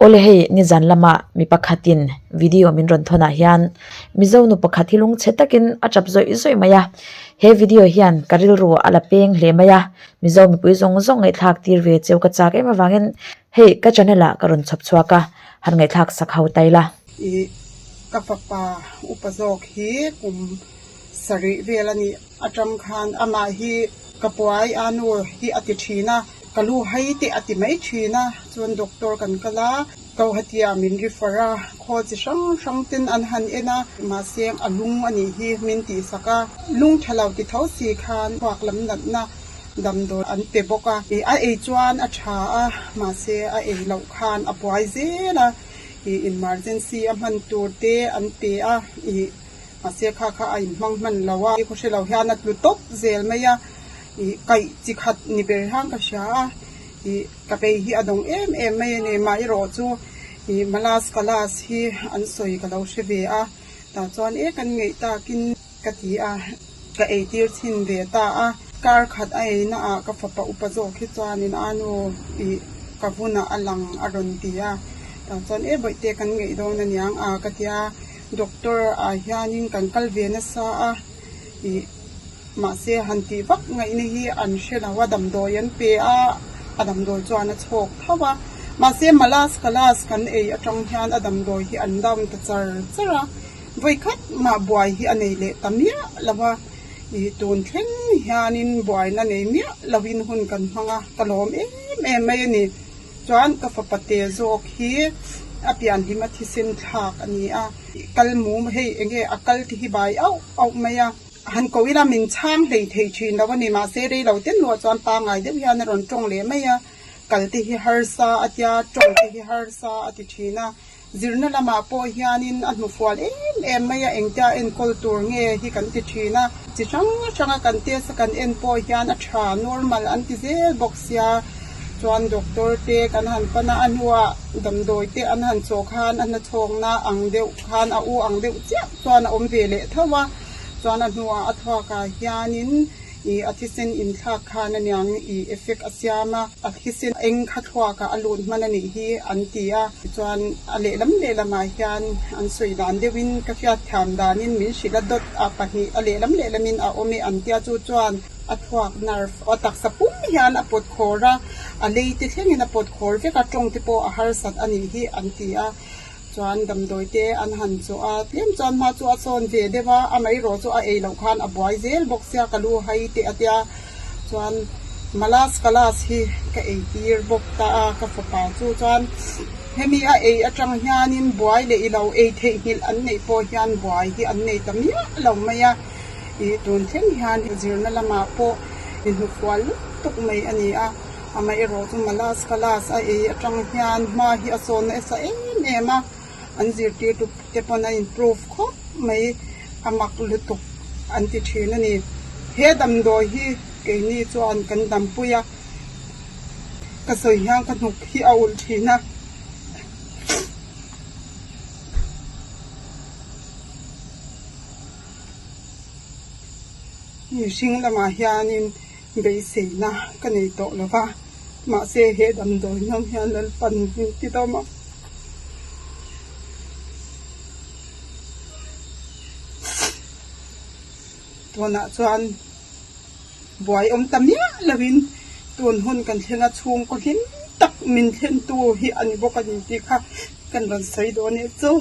Awle hei nizan lama mi pakhatin video min rawn thawnah hian Mizo nu pakhat hi lungchhe takin a tap zawih zawih mai a, he video hian ka rilru a la peng hle mai a, Mizo mipui zawng zawng ngaihthlak tir ve cheu ka chak em avangin hei ka channel ah ka rawn chhawp chhuak a, han ngaihthlak sak ho ta ila. I ka fapa upa zawk hi kum sarih vel a nih atang khan amah hi ka puai a nu hi a ti thin a, ka lu hai teh a ti mai thin a, chuan doctor kan kal a, Guwahati ah min refer a, khawl chi hrang hrang ten an han en a, mahse a lung a nih hi min tihsak a, lung tha lo ti tho si khan chhuak lam natna damdawi an pe bawk a, a ei chuan a tha a, mahse a ei loh khan a buai zel a, emergency a hman tur te an pe a, ih. Mahse kha kha a inhmang hman lo a, khaw hre lo hian a tlu tawp zel mai a, ih kaih chi khat ni ber hian ka hria a, ih ka bei hi a dawng em em mai a ni. Mah erawh chu ih Malas Kalas hi an sawi ka lo hre ve a, tah chuan e kan ngeih takin ka ti a, ka eitir chhin ve ta a. Kar khat a eina ah ka fapa upa zawk hi chuanin a nu ih ka vunah a lang a rawn ti a, tah chuan e bawihte kan ngeih dawn aniang a ka ti a. Doctor ah hianin kan kal ve nasa a, ih mahse han tih vak ngaihna hi an hre lo a, damdawi an pe a, a damdawi chuan a chhawk tho a, mahse malas kalas kan ei atang hian a damdawi hi an down ta char char a, vawikhat mah buai hi a nei leh ta miah lo a, ih tun thleng hianin buaina nei miah lovin hun kan hmang a, ka lawm em em mai a ni. Chuan ka fapa te zawk hi a pianhlim a thisen thlak a ni a, kal mum hei enge a kal te hi bai auh auh mai a, han ko ila min chhang hlei thei thin lo a ni, mahse rei lo te nuah chuan pangai deuh hian a rawn tawng leh mai a, kal te hi harsa a tia, tawng te hi harsa a ti thin a. Zirna lamah pawh hianin a hnufual em em mai a, engtia enkawl tur nge hi kan ti thin a, chi hrang hranga kan test a kan en pawh hian a tha, normal, an ti zel bawk sia, chuan doctor te kan han pan a, a hnuah damdawi te an han chawh khan a hnachhawkna ang deuh khan a u ang deuh chiah chuan a awm ve leh tho a, chuan a hnuah a thluakah hianin. Ih a thisen inthlak khan aniang ih effect a siam a, a thisen eng kha thluakah a lut hman a nih hi an ti a, tichuan a lehlam lehlamah hian an sawi dan deuhin ka hriat thiam danin min hrilh a dawt a pahnih a lehlam lehlamin a awm e an tia chu chuan a thluak nerve a taksa pum hian a pawt khawr a, a lei te thlengin a pawt khawr vek a, tawng te pawh a harsat a nih hi an ti a. Chuan damdawi te an han chawh a, tlem chuan hma chu a sawn ve deuh a, amaherawh chu a ei loh khan a buai zel bawk sia ka lu hai teh a tia. Chuan Malas Kalas hi ka ei tir bawk ta a ka fapa chu chuan hemi a ei atang hianin buai leh i lo ei theihnghilh an neih pawh hian buai hi an nei ta miah lo mai a, ih tun thleng hian zirna lamah pawh inhnufual lutuk mai a ni a. Amaherawh chu Malas Kalas a ei atang hian hma hi a sawn nasa em em a, an zirtirtu te pawn a improve khawp mai, a mak lutuk an ti thin a ni. He damdawi hi keini chuan kan dampui a, ka sawi hian ka hnuk hi a ulh thin a. Mihring lamah hianin Beiseina ka nei tawh lo va, mahse he damdawi hnam hian Lalpan min ti dawm a. Tunah chuan buai awm ta miah lovin tun hun kan thleng a, chhungkaw hlim tak min thlentu hi a ni bawk a ni tih kha kan rawn sawi dawn e chu.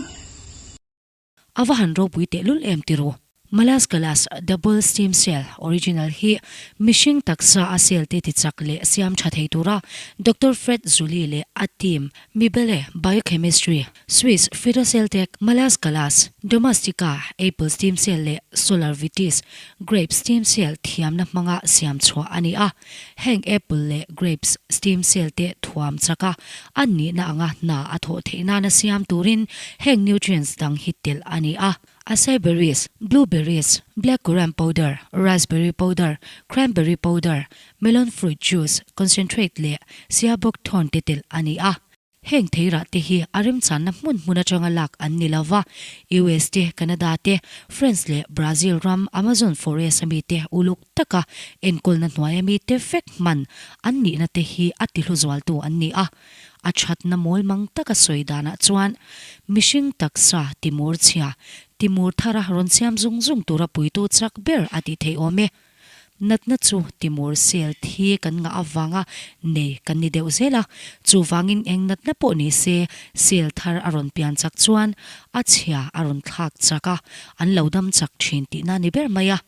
A va han ropui tehlul em ti ru. Malas Kalas Double Steam Cell Original hi mihring taksa a cell te tichak leh siam tha thei tura Doctor Fred Zuli leh a team Mibelle Biochemistry, Swiss Phytocelltech, Malas Kalas, Domestika Apple Steam Cell leh Solar Vitis Grape Steam Cell thiamna hmanga siam chhuah a ni a. Heng Apple leh Grapes Steam Cell te thuam chaka an nihna anga hna a thawh theih nana siam turin heng nutrients dang hi telh a ni a, acai berries, blueberries, black currant powder, raspberry powder, cranberry powder, melon fruit juice concentrate leh siabuckthorn te telh a ni a. Heng theirah te hi a remchanna hmun hmun atanga lak an ni lo va, US te, Canada te, France leh Brazil ram Amazon forest a mite uluk taka enkawlna hnuaia mite vek hman an nihna te hi a tihlu zualtu an ni a. A thatna mawl mang taka sawi danah chuan mihring taksa timur chhia, timur thara rawn siam zung zung tura puitu chak ber a tih theih awm e. Natna chu timur sel thi kan ngah avanga nei kan ni deuh zel a, chuvangin eng natna pawh ni se sel thar a rawn pian chak chuan a chhia a rawn thlak chak a, an lo dam chak thin tihna ni ber mai a.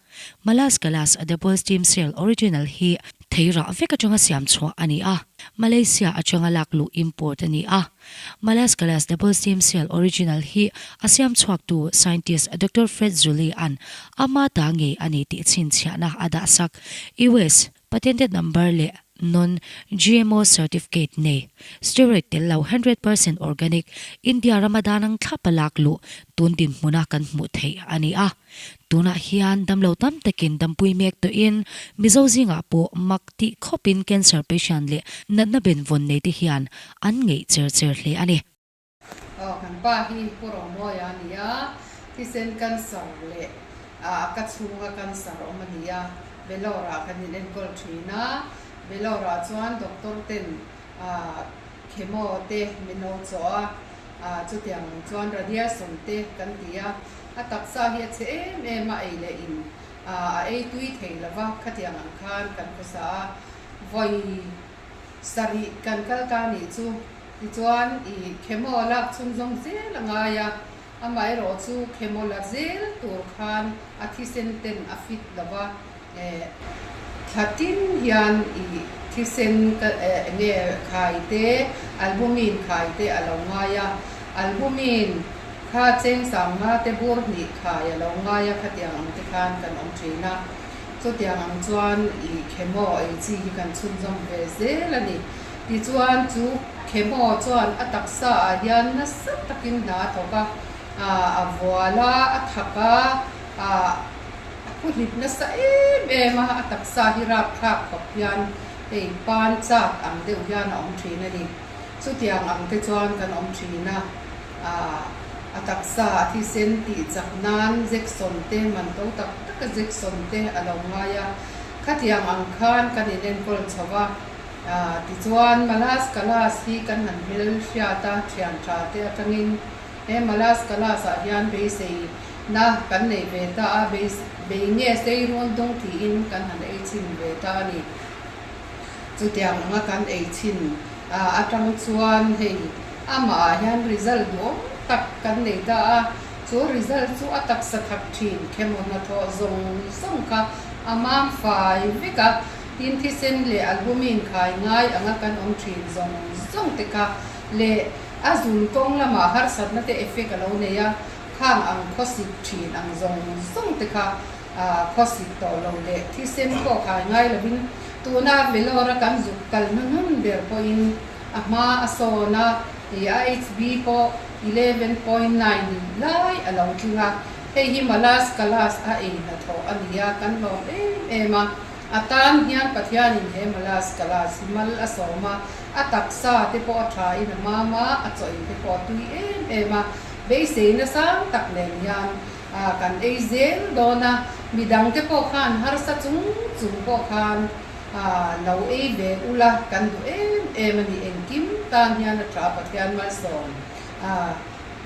Malas Galas Double Steam Cell Original hi thei rah vek atanga siam chhuah a ni a, Malaysia atanga lak luh import a ni a. Malas Galas Double Steam Cell Original hi a siam chhuaktu scientist Doctor Fred Zuli an ama ta ngei a ni tih chhinchhiahna a dahsak. US Patented number leh Non GMO Certificate nei, steroid tel lo 100% organic, India rama dan ang thlap a lak luh tun dinhmuna kan hmuh theih a ni a. Tunah hian damlo tam takin dampui mek tawhin Mizo zingah pawh mak tih khawpin cancer patient leh natna benvawn nei te hian an ngeih cher cher hle a ni. Aw kan pa hi Pu Romawia a ni a, thisen cancer leh a ka chhunga cancer awm a ni a, Vellore ah kan in enkawl thin a, Vellore ah chuan doctor ten chemo te min lo chawh a, chutiang ang chuan radiation te kan ti a, a taksa hi a chhe em em a, ei leh in a ei tui thei lo va, khatiang ang khan kan khawsa a, vawi sarih kan kal ta nih chu. Tichuan, i chemo lak chhunzawm zel a ngai a, amaherawh chu chemo la zel tur khan a thisen ten a fit lo va, eh, thla tin hian i thisen ka eh enge khai te, albumin khai te a lo ngai a, albumin kha cheng sangha te bur hnih khai a lo ngai a, khatiang ang te khan kan awm thin a, chutiang ang chuan i chemo ei chi hi kan chhunzawm ve zel a ni. Tichuan, chu chemo chuan a taksa ah hian nasa takin hna a thawk a, a vual a, a thak a, a phuhlip nasa em em a, a taksa hi rapthlak khawp hian hei pan chak ang deuh hian a awm thin a ni. Chutiang ang te chuan kan awm thin a, a taksa a thisen tih chak nan Jackson te man to tak taka Jackson te a lo ngai a, khatiang ang khan kan inenkawl chho va. Tichuan, Malas Kalas hi kan han hmel hriat a, thian tha te atangin he Malas Kalas ah hian beisei na kan nei ve ta a, bei nge sei run dung tiin kan han ei chhin ve ta a ni. Chutiang anga kan ei chhin atang chuan hei amah ah hian result duhawm tak kan nei ta a, chu result chu a taksa thak thin khemaw hnathawh zawng zawng kha a mam fai vek a. Tin, thisen leh albumin khai ngai anga kan awm thin zawng zawng te kha leh a zun kawng lamah harsatna te effect a lo nei a, khang ang khawsik thin ang zawng zawng te kha khawsik tawh lo leh thisen pawh khai ngai lovin tuna Vellore-a kan zuk kal hnuhnun ber pawhin a hma a sawn a, i a HB pawh 11.9 lai a lo tling a, hei hi Malas Kalas a ei hnathawh a ni a, kan hlawm em em a. A tan hian Pathianin he Malas Kalas hi mal a sawm a, a taksa te pawh a tha in a mam a, a chaw in te pawh a tui em em a, beiseina sang tak nen hian kan ei zel dawn a, midang te pawh khan harsa chung chung pawh khan lo ei ve ula kan duh em em a ni, engkim tan hian a tha Pathian malsawm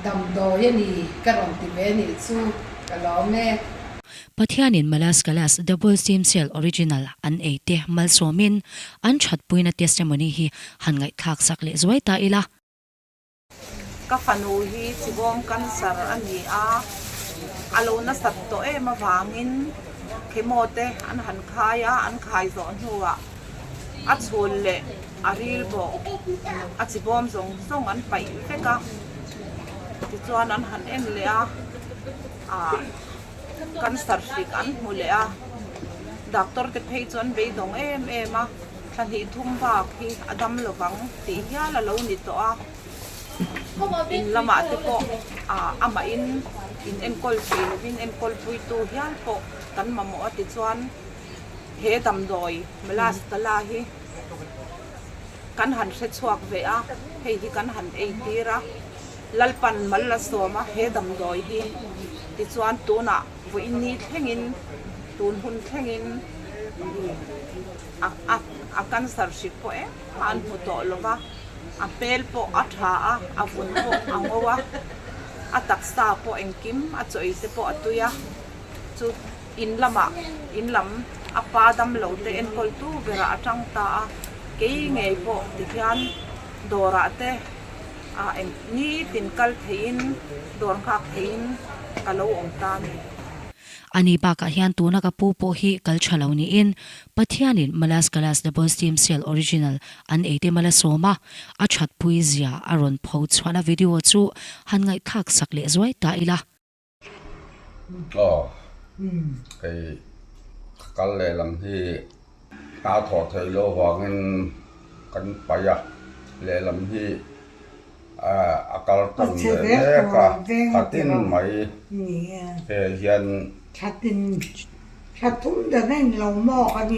damdawi a ni ka rawn ti ve nih chu ka lawm e. Pathianin Malas Kalas Double Steam Cell Original an ei te malsawmin an thatpuina testimony hi han ngaihthlak sak leh zuai ta ila. Ka fanu hi chibawm cancer a ni a, a lo nasat tawh em avangin chemo te an han khai a, an khai zawh hnuah a chhul leh a ril bawh a chibawm zawng zawng an paih vek a, tichuan an han en leh a, ah. Cancer hrik an hmu leh a, doctor te phei chu an beidawng em em a, thla hnih thum bak hi a dam lo vang tih hial a lo ni tawh a, in lamah te pawh ah amahin in enkawl thei lovin enkawl puitu hial pawh kan mamawh a tichuan he damdawi Malas Tala hi kan han hre chhuak ve a, hei hi kan han ei tir a. Lalpan mal la sawm a, he damdawi hi tichuan tunah vawiin ni thlengin tun hun thlengin a a cancer hrik pawh engmah an hmu tawh lo va. A hmel pawh a tha a, a vun pawh a ngo a, a taksa pawh engkim a chaw ei te pawh a tui a, chu in lamah in lam a pa damlo te enkawl tu berah a tang ta a, kei ngei pawh tihian dawrah te ah eng nitin kal theihin dawr nghak theihin ka lo awm ta a ni. Ani bakah hian tuna ka pu pawh hi kal tha lo niin Pathianin Malas Galas Double Steam Cell Original an eite mal a sawm a, a thatpui zia a rawn pho chhuahna video chu han ngaihthlak sak leh zuai ta ila. Aw, hei ka kal lehlam hi hna thawh theih loh avangin kan paih a, lehlam hi a kal tawn leh mek a, khatin mai he hian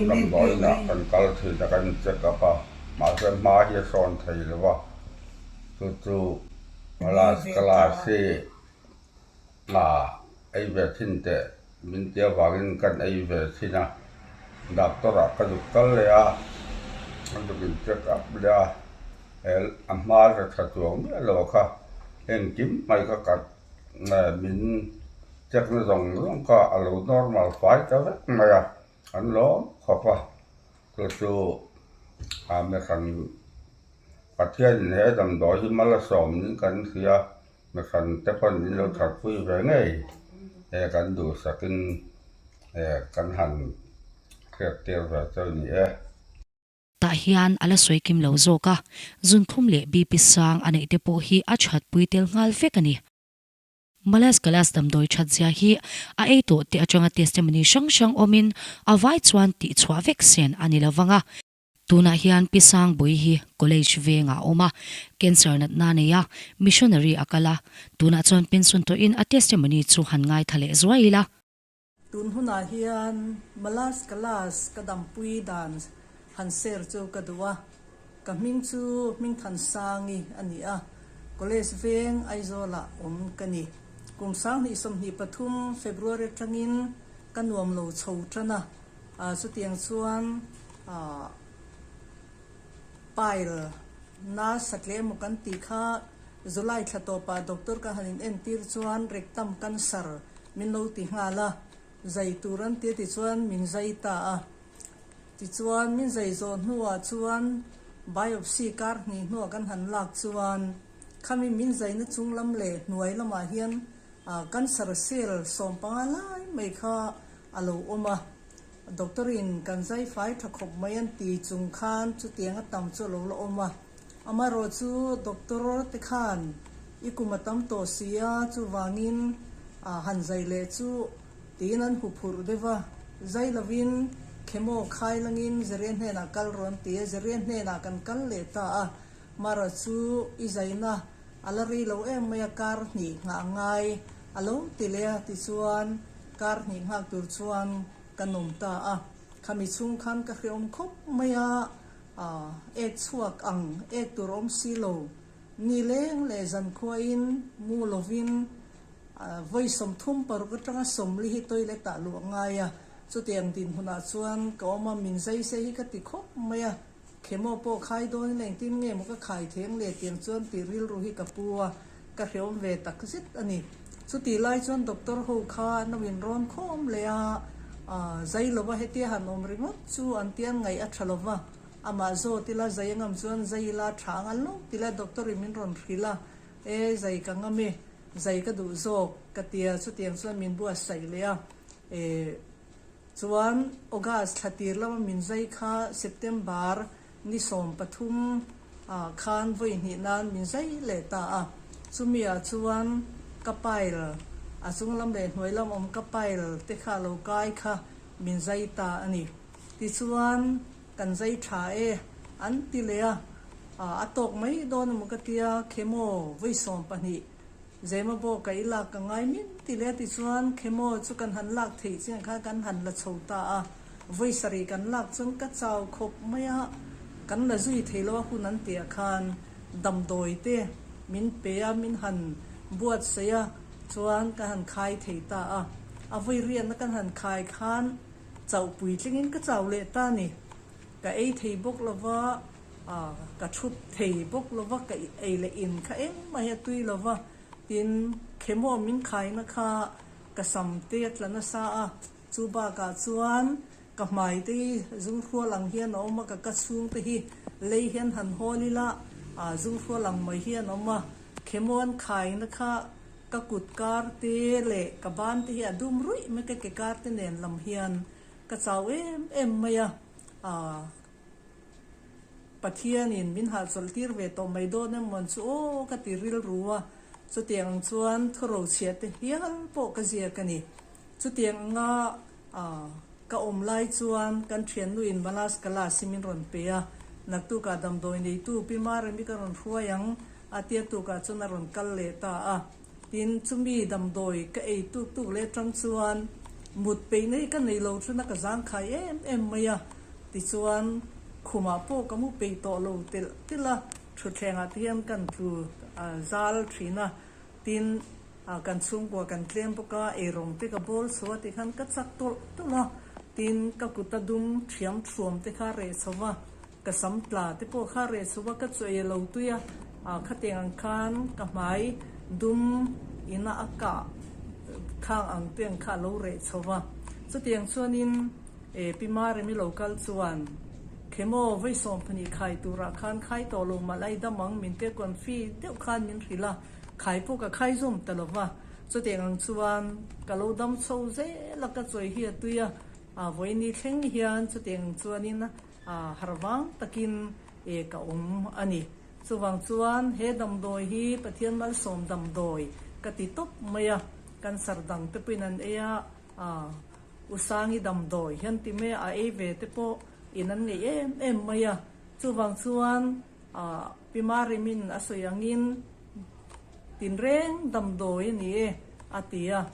damdawiinah kan kal thin a, kan check up a, mahse hma hi a sawn thei lo va, chu chu class class hi ei ve thin teh min ti avangin kan ei ve thin a, doctor ah ka zuk kal leh a, ka zuk in check up leh a, he a hma la tha chuang miah lo kha engkim mai ka kat min check na zawng zawng kha a lo normal fai ta vek mai a, an lawm khawp a, chu chu a mihran Pathianin he damdawi hi mal a sawm niin kan hria. Mihran te pawn min lo thatpui ve ngei e kan duhsakin e kan han hriattir ve chu a ni e. Tah hian a la sawi kim lo zawk a, zunthum leh BP sang a neih te pawh hi a thatpui tel nghal vek a ni. Malas Galas damdawi that zia hi a ei tawh te atanga testimony hrang hrang awmin a vai chuan tihchhuah vek sen a ni lovang a. Tunah hian Pi Sangbui hi College vengah a awm a, cancer natna a nei a, missionary a kal a, tunah chuan pension tawhin a testimony chu han ngaitha leh zuai ila. Tun hunah hian Malas Kalas ka dampui dan han share chu ka duh a, ka hming chu Hmingthansangi a ni a, College veng Aizawlah awm ka ni. Kum 2023 February atangin ka nuam lo chho tan a, Chutiang chuan pile na satle emaw kan tih kha July thla tawpah doctor ka han in entir chuan rectum cancer min lo ti nghal a, zai tur an tia tichuan min zai ta a. Tichuan min zai zawh hnuah chuan biopsy kar hnih hnuah kan han lak chuan khami min zaina chung lam leh hnuai lamah hian cancer cell 15 lai mai kha a lo awm a, doctor in kan zai fai tha khawp mai an ti chung khan chutiang a tam chu a lo la awm a, amaherawh chu doctor te khan i kum a tam tawh si a, chuvangin han zai leh chu tiin an hu phurh deuh a, zai lovin chemo khai langin Zerian hnenah kal rawh an ti a, Zerian hnenah kan kal leh ta a, mara chu i zaina a la rei lo em mai a, kar hnih nghah ngai a lo ti leh a, tichuan Kar hnih nghak tur chuan ka nawm ta a, khami chhung khan ka hreawm khawp mai a, ek chhuak ang, ek tur awm si lo, ni leng leh zankhuain mu lovin vawi 36 atanga 40 hi toilet ah luh a ngai a, chutiang dinhmunah chuan ka awm a, min zai se hi ka ti khawp mai a, Khemaw pawh khai dawn ila engtin nge maw ka khai theng le tiang chuan tih rilru hi ka pu a, ka hreawm ve tak zet a ni. Chutih lai chuan doctor ho kha an lo inrawn khawm leh a, zai lova hetia han awm ringawt chu an tiang ngaih a tha lova, amah zawt ila zai a ngam chuan zai ila tha ang a lo ti la doctor in min rawn hrilh a, e zai ka ngam e, zai ka duh zawk ka tia chutiang chuan min buatsaih leh a, e. Chuan August thla tir lama min zai kha September ni 13 ah khan vawi hnih nan min zai leh ta a. Chumi ah chuan ka pile, a chung lam leh hnuai lam awm ka pile te kha lo kai kha min zai ta a ni. Tichuan kan zai tha e an ti leh a, a tawk mai dawn emaw ka tia chemo vawi 12 Zema bawk ka i lak ka ngai min ti leh tichuan chemo chu kan han lak theih chiang khan kan han la chho ta a, vawi sarih kan lak chuan ka chau khawp mai a, kan la zui thei lo a hun an tih ah khan damdawi te min pe a, min han buatsaih a chuan kan han khai thei ta a, a vawi riatna kan han khai khan chauh puitlingin ka chau leh ta ni, ka ei thei bawk lo va. Ka thup thei bawk lo va, ka ei leh in kha engmah hi a tui lo va, tin chemo min khaina kha ka sam te a tla nasa a, chu bakah chuan ka hmai te hi zunghrual ang hian a awm a, ka ka chhung te hi lei hian han hawl ila zunghrual ang mai hian a awm a, chemo an khaina kha ka kut kar te leh ka ban te hi a dum ruih mai, ka ke kar te nen lam hian ka chau em em mai a. Pathianin min hahchawlh tir ve tawh mai dawn em mawn chu aw ka ti rilru a, chutiang ang chuan thuro chhiah te hial pawh ka ziak a ni. Chutiang anga ka awm lai chuan kan thiannuin Malas Kalas hi min rawn pe a, naktukah damdawi neitu Pi Maremi ka rawn hruai ang a tia tukah chuan a rawn kal leh ta a. Tin, chumi damdawi ka ei tuk tuk leh atang chuan mut peihna hi ka nei lo thin a, ka zangkhai em em mai a. Tichuan, khumah pawh ka mu peih tawh lo telh telh a, thutthlengah te hian kan tlu zal thin a. Tin, kan chhungkua kan tlem bawk a, eirawng te ka bawl chho a tikhan ka chak tawlh tawlh a. Tin, ka kuta dum thiam thuam te kha reh chho va. Ka sam tla te pawh kha reh chho a, ka chu ei a lo tui a, khatiang ang khan ka hmai dum ina a kah khang ang te ang kha a lo reh chho va. Chutiang chuanin e Pi Maremi lo kal chuan Khemaw vawi 12 khai turah khan khai tawh lo mah lai dam ang min te confi deuh khan min hrilh a, khai pawh ka khai zawm ta lo va. Chutiang ang chuan ka lo dam chho zel a, ka chawi hi a tui a, vawiini thleng hian chutiang ang chuanin A har vang takin e ka awm a ni. Chuvang chuan he damdawi hi Pathian malsawm damdawi ka ti tawp mai a, cancer dang te pawhin an ei a, a Usangi damdawi hian ti mai a, a ei ve te pawh in an ngeih em em mai a. Chuvang chuan a Pi Marimin a sawi angin Tinreng damdawi a ni e, a ti a.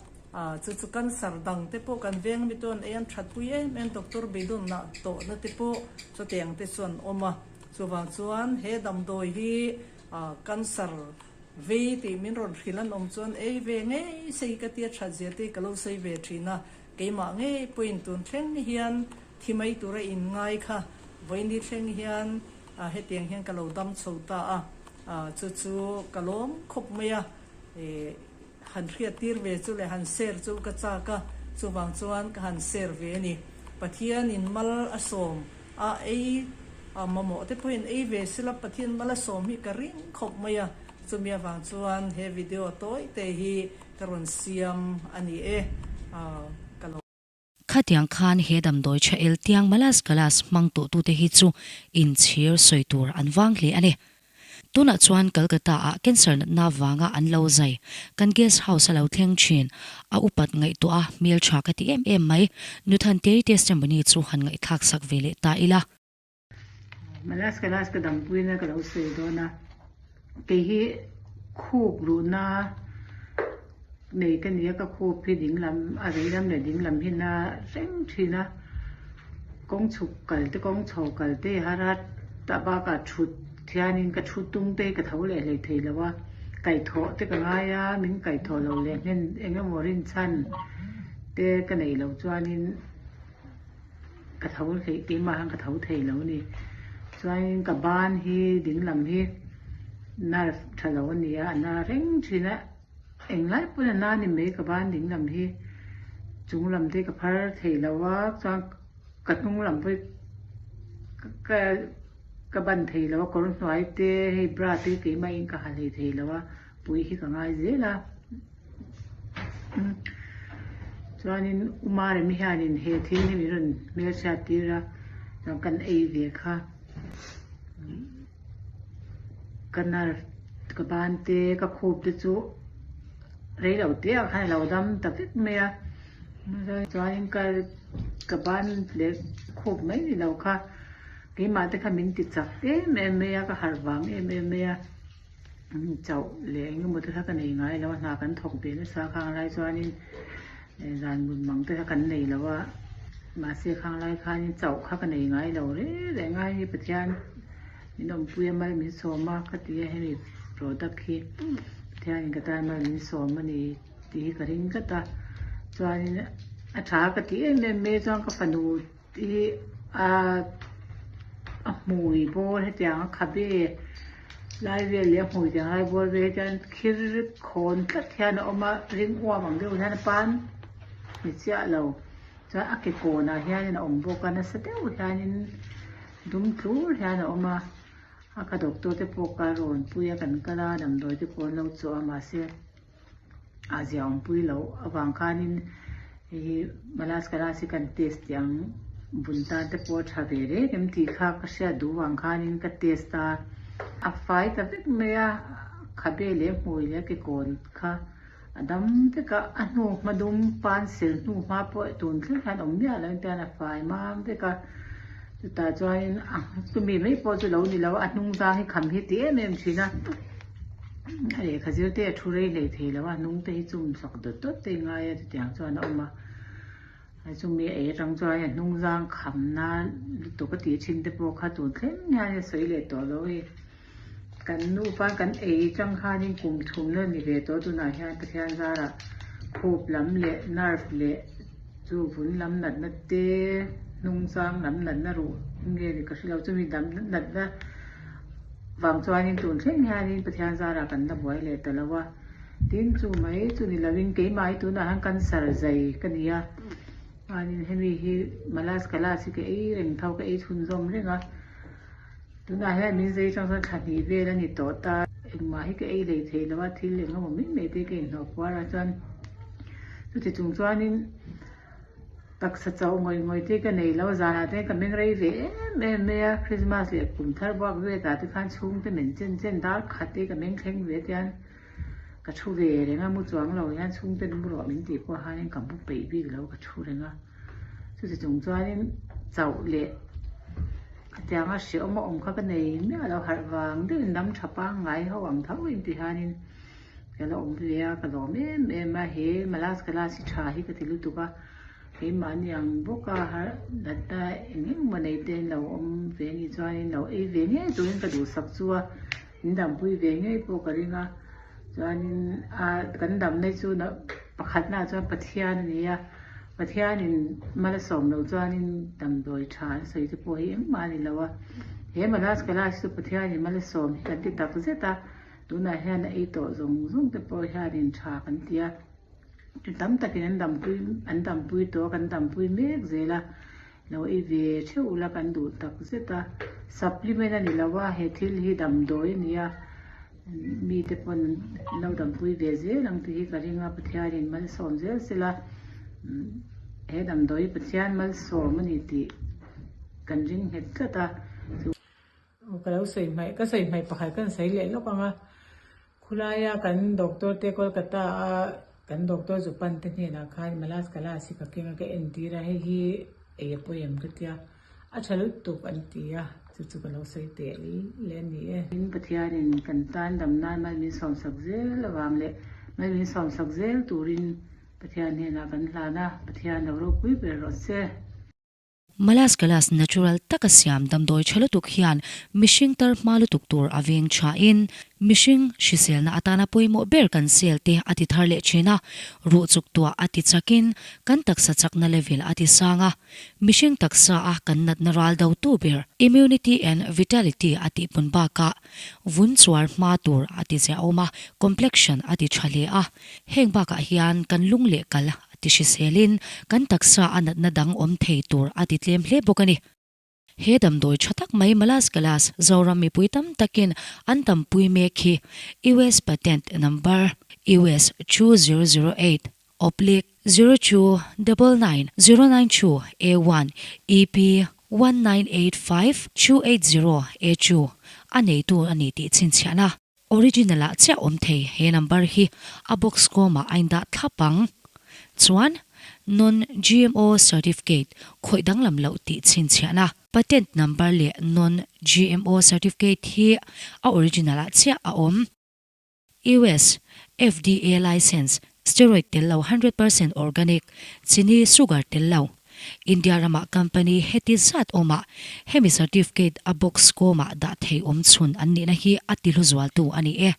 Chu chu cancer dang te pawh kan veng mi chuan ei an thatpui em em doctor beidawnna tawhna te pawh chutiang te chuan awm a. Chuvang chuan he damdawi hi cancer vei tih min rawn hrilh an awm chuan ei ve ngei sei ka tia that zia te ka lo sawi ve thin a. Keimah ngei pawhin tun thleng hian thi mai tura in ngai kha vawiini thleng hian hetiang hian ka lo dam chho ta a. Chu chu ka lawm khawp mai a, han hriat tir ve chu leh han share chu ka chak a, chuvang chuan ka han share ve a ni. Pathianin mal a sawm a, ei mamawh te pawhin ei ve sila Pathian mal a sawm hi ka ring khawp mai a, chumi avang chuan he video tawi te hi ka rawn siam a ni e. Ka lo. Khatiang khan he damdawi tha el tiang Malas Kalas hmang tawhtute hi chu inchhir sawi tur an vang hle a ni. Tunah chuan Calcutta ah cancer natna vanga an lo zai kan guest house a lo thleng thin. A upat ngaihtuah a hmeltha ka ti em em mai. Nuthantei testimony chu han ngaihthlak sak ve leh ta ila. Malas Kalas ka dampuina ka lo sawi dawn a, kei hi khup ruhna nei ka ni a, ka khup hi dinglam a veilam leh dinglam hi na reng thin a, kawng chhuk kal te kawng chho kal te har a tah bakah thut hianin ka thu tung te hi ka tho leh hlei thei lo a, kaihthawh te ka ngai a, min kaihthawh loh leh hnen eng emaw rinchhan te ka neih loh chuanin. Ka tho theih keimah khan ka tho thei lo a ni. Chuanin ka ban hi dinglam hi nerve tha lo a ni a, a na reng thin a, englai pawn a na ni mai ka ban dinglam hi chung lam te ka phar thei lo a, chuan ka hnung lam pawh hi ka ka ban thei lo a, kawr hnuai te hei bra te keimahin ka ha hlei thei lo a. Pui hi ka ngai zel a chuanin U Maremi hianin he thil hi min rawn hmelchhiat tir a chuan kan ei ve kha ka nerve ka ban te ka khup te chu rei lo te ah khan a lo dam ta vek mai a chuanin ka ka ban leh khup mai ni lo kha keimah te kha min ti chak em em mai a ka harh vang em em mai a. Chauh leh eng emaw te kha ka nei ngai lo a, hna kan thawk ve nasa khang lai chuanin zan mut mang te kha kan nei lo a, mahse khang lai khanin chauh kha ka nei ngai lo reng reng a, hei Pathian min awmpui a mal min sawm a ka ti a, hemi product hi Pathianin ka tan mal min sawm a ni tih hi ka ring tlat a, chuanin a tha ka ti em em mai a chuan ka fanu hi a. A hmui bawr hetiang a khabe lai vel leh a hmui tiang lai bawr vel hian khir khawn tlat hian a awm a ring uam ang deuh hian a pan ni chiah lo chuan a ke kawnah hianin a awm bawk a nasa deuh hianin dum tlur hian a awm a a ka doctor te pawh ka rawn pui a kan kal a damdawi te pawh an lo chawh a mahse. a zia awmpui loh avang khanin hei hi Malaskaras hi kan test tih ang bun tan te pawh a tha ve reng em tih kha ka hriat duh vang khanin ka test a, a fai ta vek mai a, khabe leh hmui leh kekawn kha a dam vek a, a hnu hma dum pan sil hnu hma pawh tun thleng hian awm miah lo in tian a fai mam vek a, chutah chuanin a chumi mai pawh chu lo ni lo a, a hnung zang hi kham hi ti em em thin a. A lehkha zir te a thu rei hlei thei lo a, hnung te hi chum sak dawt dawt te ngai a chutiang chuan a awm a, chumi a ei atang chuan a hnung zang khamna lutuk a tih thin te pawh kha tun thleng hian a sawi leh tawh lo hei kan nupa kan ei atang khanin kum thumna ni ve tawh tunah hian Pathian zarah khup lam leh nerve leh chu vun lam natna te hnung zang lam natna ruh nge ni ka hrelo chumi dam natna. Vang chuanin tun thleng hianin Pathian zarah kan la buai leh ta lo a, tin chu mai chu ni loin keimah hi tunah hian cancer zai ka ni a, chuanin hemi hi Malas Kalas hi ka ei reng tho ka ei chhunzawm reng a, tunah hian min zai atang chuan thla hnih vel a ni tawh ta, engmah hi ka ei lei thei lo a, thil eng emaw mai mai te ka inhnawh puar a chuan chuti chung chuanin. Taksa chauh ngawih ngawih te ka nei lo, zanah te ka meng rei ve em em mai a, Christmas leh kum thar buak vetah te khan chhungte men chen chen dar khat te ka meng thleng ve tian ka thu ve reng a, mu chuang lo hian chhungte mu rawh min tih pawh hianin ka mu peih bik lo ka thu reng a, chuti chung chuanin chauh leh hetianga hreawm a awm kha ka nei miah lo, harh vang deuhin dam tha pangngai ho ang tho in ti hianin. Ka la awm ve a, ka lawm em em a, he Malas Kalas hi tha hi ka ti lutuk a, keimahni ang bawk a har natna eng eng maw nei te in lo awm ve anih chuanin lo ei ve ngei turin ka duhsak chu a, min dampui ve ngei pawh ka ring a, chuanin a kan damna chu pakhatnaah chuan Pathian a ni a, Pathianin mal a sawm loh chuanin damdawi tha an sawi te pawh hi engmah a ni lo a, he Malas Kalas chu Pathianin mal a sawm hi kan ti takzet a. Tunah hian a ei tawh zawng zawng te pawh hianin tha kan ti a, mi tam takin an dampui an dampui tawh a, kan dampui mek zel a, lo ei ve theuh ula kan duh tak zet a, supplement a ni lo a, he thil hi damdawi a ni a, mite pawn an lo dampui ve zel ang tih hi ka ring a, Pathianin malsawm zel sela, he damdawi hi Pathian malsawm a ni tih kan ring nghet tlat a. Aw ka lo sawi hmaih ka sawi hmaih pakhat kan sawi leh lawk ang a, khulaia kan doctor te Kolkata a kan doctor zu pan te hnenah khan Malas Kalas hi ka keng a ka entir a hei hi ei a pawi em ka tia a tha lutuk an ti a chu chu ka lo sawi teh leh a ni e. Tin Pathianin kan tan dam nan mal min sawmsak zel avang leh mal min sawmsak zel turin Pathian hnenah kan hlan a, Pathian lo ropui ber rawh se. Malas Kalas natural taka siam damdawi tha lutuk hian mihring tar hma lutuk tur a veng thain mihring hriselna atana pawimawh ber kan sel te a ti thar leh thin a, ruh chuk tuah a ti chakin kan taksa chakna level a ti sang a, mihring taksa a kan natna ral do tu ber immunity and vitality a tihpun bakah vun chuar hma tur a ti ziahawm a, complexion a ti tha hle a, heng bakah hian kan lung leh kal A ti hriselin kan taksa a natna dang awm thei tur a ti tlem hle bawk a ni. He damdawi tha tak mai Malas Kalas Zoram mipui tam takin an tampui mek hi US Patent Number US 2008 oblique 0299092 A1 EP 1985 280 A2 a neitu a ni tih chhinchhiahna. Original ah chiah awm thei he number hi a box kawmah a indah thlap ang. Chuan Non GMO Certificate khawih danglam loh tih chhinchhiahna. Patent number leh Non GMO Certificate hi a original ah chiah a awm. US FDA License Steroid tel lo 100% organic, chini sugar tel lo. India ramah company heti zat awmah hemi certificate a box kawmah dah thei awm chhun an nihna hi a ti hlu zualtu a ni e.